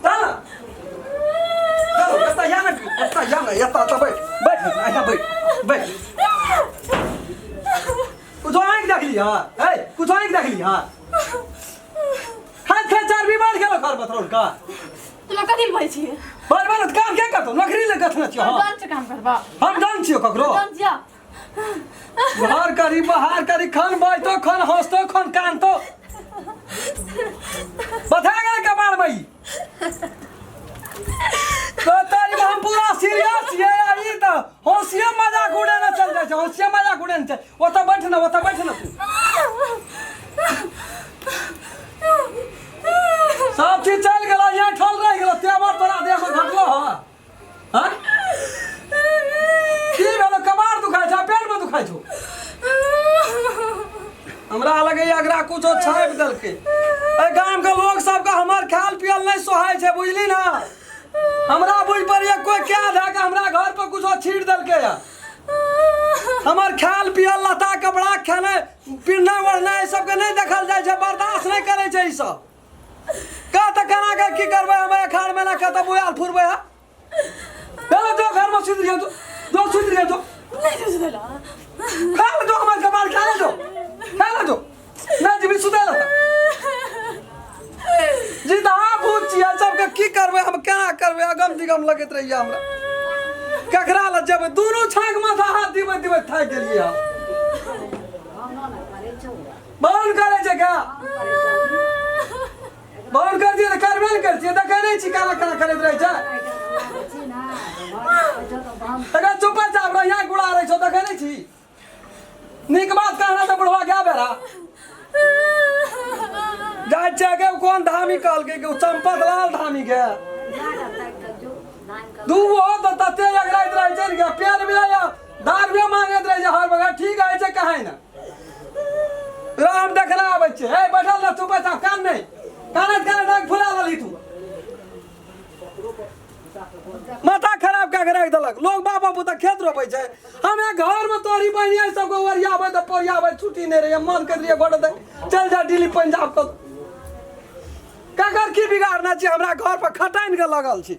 चल ना। चल एतऽ या ने एतऽ या ने एतऽ एतऽ बैठ बैठ एहिना बैठ बैठ कुछो आँखि देखली हँ ए कुछो आँखि देखली हँ खाइत खाइत चर्बी बढ़ि गेलो घर बथरौल का तोरा कथी लए छी बार बार काम के करतो नौकरी ले गथने छियो हम डन से काम करबा हम डन छियो ककरो डन जिया घर करी बाहर करी खन बैठो खन हंसतो खन कानतो बता गेल कपार में ई। तो तारी में हम पूरा सीरियस छियै आ ई तऽ हंसिए मजाक उड़ेने चल जाइ छै हंसिए मजाक उड़ेने चल ओतऽ बैठ न ओतऽ बैठ न तू सब चीज चल गेलो यहाँ ठल रह गेलो तेवर तोरा देह में घटलो ह हाँ की भेलो कबार दुखाइ छौ पेट में दुखाइ छौ हमरा लगैया एकरा कुछो छापि देलकै एहि गाम के लोग सबके हमर खायल पियल नहि सोहाइ छै बुझली ना हमरा बुझ पड़ैया कोई क्या धऽ के हमरा घर पर कुछो छीट देलकै या हमर खायल पियल लत्ता कपड़ा खेनाइ पिन्हनाइ ओढ़नाइ सबके नहि देखल जाइ छै बर्दाश्त नहि करै छै ई सब कह तऽ केना के की करबै हम अखाड़ मेला कतऽ बुआल फुरबै है चलो जो घर में सुति रहियो जो जो सुति रहियो जो नहीं सुतला खा ले जो हमर कपार खा ले जो खा ले जो नहीं जीबी सुतै ले जी तऽ अहाँ भूत छियै सबके की करबै हम केना करबै अगम जिगम लगैत रहैया हमरा ककरा लग जेबै दुनू छाँक माथा हाथ दिबै दिबै थाकि गेलियै हम बन्द करै छै क्या बन्द कर दियै तऽ करबे ने करै छियै देखै नहि छी केना केना करैत रहै छै तकर चुपे चाप रह यहाँ गुड़ा रहै छौ देखै नहि छी नीक बात कहना तऽ बुढ़वा गया बेरा जाइ छियै के कोन धामी कहलकै कि ओ चंपत लाल धामी के दू हो तऽ तते अगराइत रहै छै ने कि पेड़ भी या दारुए मांगैत रहै छै हर बगल ठीक होइ छै कहे ने राम देखला आबै छै हे बैठल रह चुपे चाप कान नहि कानैत कानैत आँखि फुला लेलही तू माथा खराब कए के राखि देलक लोग बाप बाबू तऽ खेत रोपै छै हमे घर में तोरी बहिनी सबके ओरियाबै तऽ पोरियाबै छुट्टी नहि रहै मन करैत रहियै गोटे दे चल जा दिल्ली पंजाब कऽ ककर की बिगाड़ना छै हमरा घर पर खटानि के लगल छी।